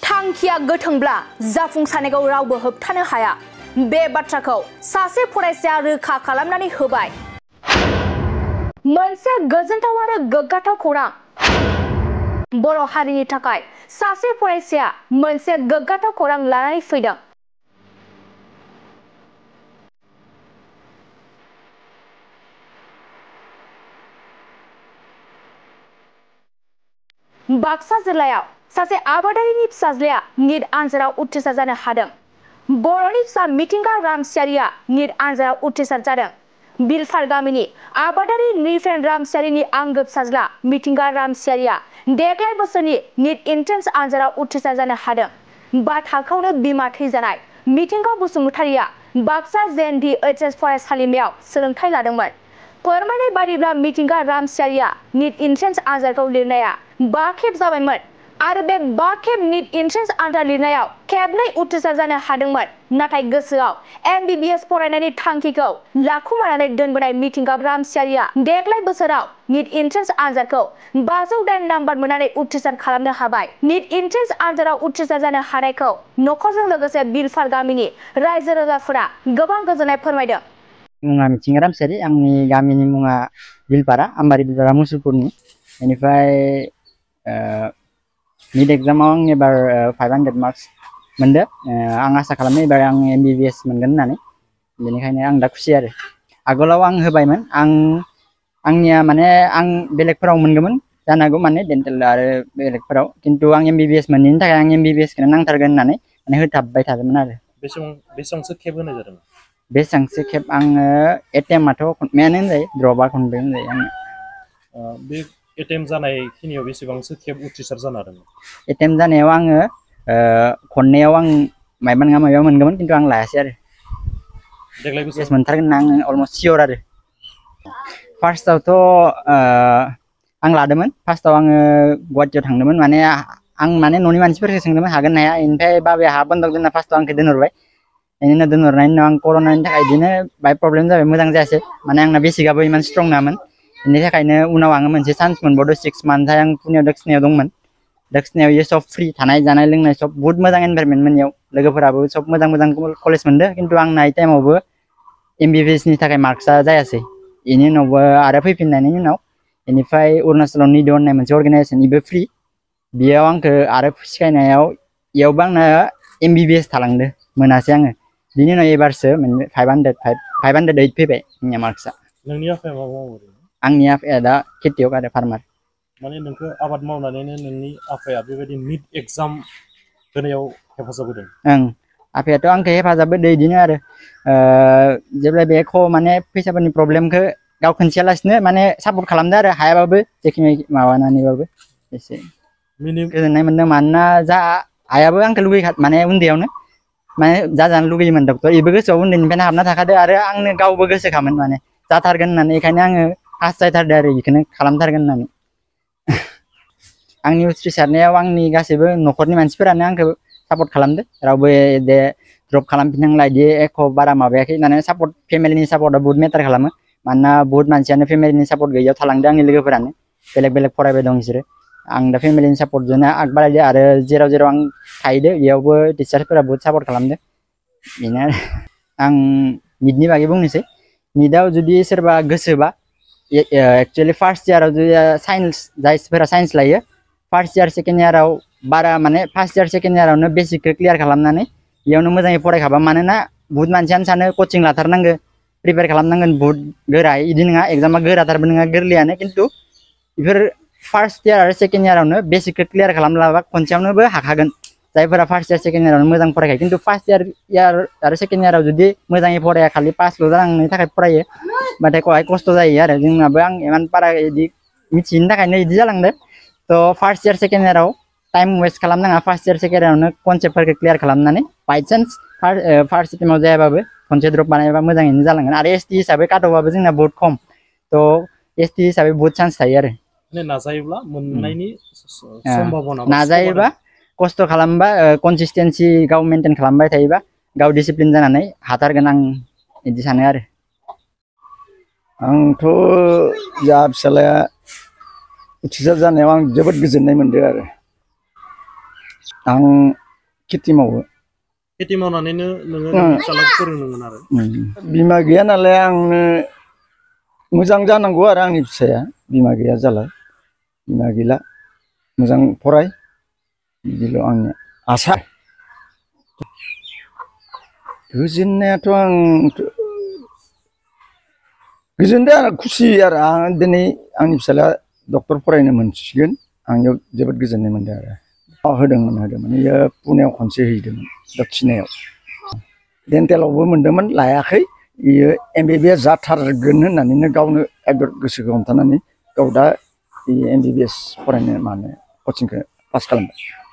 थांखिया गोथोंब्ला जाफुंसारनायखौ रावबो होबथानो हाया। बे बाथ्राखौ सासे फरायसाया रोखा खालामनानै होबाय। मोनसे गोजोनथाव आरो गोग्गाथाव खौरां। बर' हारिनि थाखाय सासे फरायसाया मोनसे गोग्गाथाव खौरां लानानै फैदों। बाक्सा जिल्लायाव सासे आबादारिनि फिसाज्लाया नीट आनजादाव उथ्रिसार जानो हादों। बर'नि फिसा मिथिंगा रामसियारिया नीट आनजादाव उथ्रिसार जादों। बिलफार गामिनि आबादारि निफेन रामसियारिनि आंगो फिसाज्ला मिथिंगा रामसियारिया देग्लाय बोसोरनि नीट एन्ट्रेन्स आनजादाव उथ्रिसार जानो हादों। 5 थाखोआवनो बिमा थैजानाय मिथिंगा बसुमतारिया बाक्सा JNDHS फरायसालिमायाव सोलोंथाइ लादोंमोन। फोरमायनाय बादिब्ला मिथिंगा रामसियारिया नीट एन्ट्रेन्स आनजादखौ लिरनाया 5 खेब जाबायमोन आरो बे 5 खेब नीट एन्ट्रेन्स आनजाद लिरनायाव खेबनै उथ्रिसार जानो हादोंमोन। नाथाय गोसोआव MBBS फरायनायनि थांखिखौ लाखुमानानै दोनबोनाय मिथिंगा रामसियारिया देग्लाय बोसोराव नीट एन्ट्रेन्स आनजादखौ 508 नाम्बार मोननानै उथ्रिसार खालामनो हाबाय। नीट एन्ट्रेन्स आनजादाव उथ्रिसार जानो हानायखौ नखरजों लोगोसे बिलफार गामिनि रायजो राजाफोरा गोबां गोजोननाय फोरमायदों। मुङा मिथिंगा रामसियारि, आंनि गामिनि मुङा बिलपारा, आम्बारि बिलपारा मुसुलपुरनि। बेनिफ्राय नीट एग्जामाव आं एबार 500 मार्क्स मोनदों। आं आसा खालामो एबार आं MBBS मोनगोन होननानै। बेनिखायनो आं दा खुसि आरो। आगोलाव आं होबायमोन, आंनिया माने आं बेलेगफोराव मोनगौमोन जानो हागौ, माने डेन्टेल आरो बेलेगफोराव, खिन्थु आं MBBS मोनैनि थाखाय आं MBBSखौनो नांथारगोन होननानै माने होथाबबाय थादोंमोन आरो। बेसेबांसो खेब होनाय जादों? बेसेबांसो खेब आङो एटेम्पआथ' खनबायानो होनजायो, ड्रपआ खनब्रै होनजायो आङो। बे एटेम्प जानायखिनियाव बेसेबांसो खेब उथ्रिसार जानो हादों? एटेम्प जानायाव आङो खननैयाव आं मायबा नङा मायबा मोनगौमोन, खिन्थु आं लायासै आरो। देग्लाय बेस मोनथारगोन होनना आङो अलमस्ट सियर आरो। फार्स्टआवथ' आं लादोंमोन। फार्स्टआव आङो गुवाहाटियाव थांदोंमोन, माने आं माने न'नि मानसिफोरखौ सोंदोंमोन हागोन ना हाया। बेनिफ्राय बाबाया हा बन्दक दोनना फार्स्टआव आंखौ दोनहरबाय। बेनि उनाव दोनहरनायनि उनाव आं कर'नानि थाखाय बिदिनो बाहाय प्रब्लेम जाबाय, मोजां जायासै। माने आंना बेसिकआबो इमान स्ट्रं नङामोन। बेनि थाखायनो उनाव आङो मोनसे चान्स मोनबावदो 6 मान्थहाय आं पुनेयाव दक्सिनायाव दंमोन। दक्सिनायाव इयो सब फ्रि, थानाय जानाय लोंनाय सब बहुत मोजां एनभाइरनमेन्टमोन। इयाव लोगोफोराबो सब मोजां मोजां कलेज मोनदों, खिन्थु आंना इ टाइमावबो MBBSनि थाखाय मार्क्सआ जायासै। बेनि उनावबो आरो फैफिननायनि उनाव बेनिफ्राय अरुणाचलाव निड' होननाय मोनसे अर्गेनाइजेसन, इबो फ्रि। बेयाव आंखौ आरो सिखायनायाव इयावबो आंना MBBS थालांदो, मोनासै आङो। बिनि उनाव एबारसो 508 फैबाय आंनिया मार्क्सआ। नोंनि आफाया मा मावो? आंनि आफाया दा खेथियक आरो फार्मार। माने नोंखौ आबाद मावनानैनो नोंनि आफाया बेबायदि नीट एग्जाम होनायाव हेफाजाब होदों? ओं, आफायाथ' आंखौ हेफाजाब होदो बिदिनो आरो। जेब्लायबो एख' माने फैसाफोरनि प्रब्लेमखौ गाव खोनथियालासिनो माने सापर्ट खालामदो आरो, हायाबाबो जेखिनि माबानानैबाबो एसे गोजोननाय मोनदों। मानोना जा आइयाबो आंखौ माने उन्दैयावनो माने जाजानो लुगैयोमोन डक्टर। बेबो गोसोआव उन्दैनिफ्रायनो हाबना थाखादो आरो आंनो गावबो गोसोखामोन, माने जाथारगोन होननानै। बेखायनो आङो हास्थायथारदो आरो बेखौनो खालामथारगोन होननानै। आंनि उथ्रिसारनायाव आंनि गासैबो न'खरनि मानसिफोरानो आंखौ सापर्ट खालामदो। रावबो दे ड्रप खालामफिननांला बिदि एख' बारा माबायाखै। माने सापर्ट, फेमिलिनि सापर्टआ बहुत मेटार खालामो। मानोना बहुत मानसियानो फेमिलिनि सापर्ट गैयियाव थालांदो। आंनि लोगोफोरानो बेलेग बेलेग फरायबाय दं बिसोरो। आं दा फेमिलिनि सापर्टजोंनो आगबारायदो आरो जेराव जेराव आं थाहैदो बेयावबो टिचारफोरा बहुत सापर्ट खालामदो। बेनो आरो। आं नीटनि बागै बुंनोसै। नीटआव जुदि सोरबा गोसोबा, एक्चुवेलि फार्स्ट इयाराव जुदि साइन्स, जायफोरा साइन्स लायो, फार्स्ट इयार सेकेन्ड इयाराव बारा माने फार्स्ट इयार सेकेन्ड इयारावनो बेसिकखौ क्लियार खालामनानै बेयावनो मोजाङै फरायखाबा, मानोना बहुत मानसियानो सानो कचिं लाथारनांगौ, प्रिपेयार खालामनांगोन बहुत गोरायै। बिदि नङा, एग्जामा गोराथारबो नङा, गोरलैयानो। खिन्थु बेफोर फार्स्ट इयार आरो सेकेन्ड इयारावनो बेसिकखौ क्लियार खालामलाबा खनसेयावनोबो हाखागोन, जायफोरा फार्स्ट इयार सेकेन्ड इयारावनो मोजां फरायखायो। खिन्थु फार्स्ट इयार आरो सेकेन्ड इयाराव जुदि मोजाङै फराया, खालि पासल' जानायनि थाखाय फरायो, होमबाथाय खस्थ' जायो आरो। जोंनाबो आं इमान बारा बिदि मिथियैनि थाखायनो बिदि जालांदो। थ' फार्स्ट इयार सेकेन्ड इयाराव टाइम वेस्ट खालामनाङा। फार्स्ट इयार सेकेन्ड इयारावनो कनसेप्टफोरखौ क्लियार खालामनानै बाइचान्स फार्स्ट सेकेन्डआव जायाबाबो खनसे ड्रप बानायबा मोजाङैनो जालांगोन। आरो ST हिसाबै काटअफआबो जोंना बहुत खम, थ' ST हिसाबै बहुत चान्स थायो आरो। नाजायोब्ला मोननायनि सम्भाबना, नाजायोबा, खस्थ' खालामबा, कनसिस्टेन्सि गाव मेनटेन खालामबाय थायोबा, गाव डिसिप्लिन जानानै हाथारगोन, आं बिदि सानो आरो। आंथ' जा फिसालाया उथ्रिसार जानायाव आं जोबोद गोजोननाय मोनदों आरो। आं खेथि मावो खेथि मावनानैनो नोङो फिसालाखौ फोरोंदोंमोन आरो बिमा गैया नालाय आंनो मोजां जानांगौ आरो आंनि फिसाया बिमा गैया जाला बिमा गैला मोजां फराय बिदिल' आंनि आसा गोजोननायाथ' आं गोजोनदों आरो खुसि आरो आं दिनै आंनि फिसाला डक्टर फरायनो मोनसिगोन आं बेयाव जोबोद गोजोननाय मोनदों आरो होदोंमोन बेयो पुनेयाव खनसे हैदोंमोन दक्षिणायाव डेन्टेलावबो मोनदोंमोन लायाखै बियो MBBS जाथारगोन होननानैनो गावनो एकदम गोसोखौ हमथानानै गाव दा MBBS फरायनो मानो कचिंखौ पास खालामबाय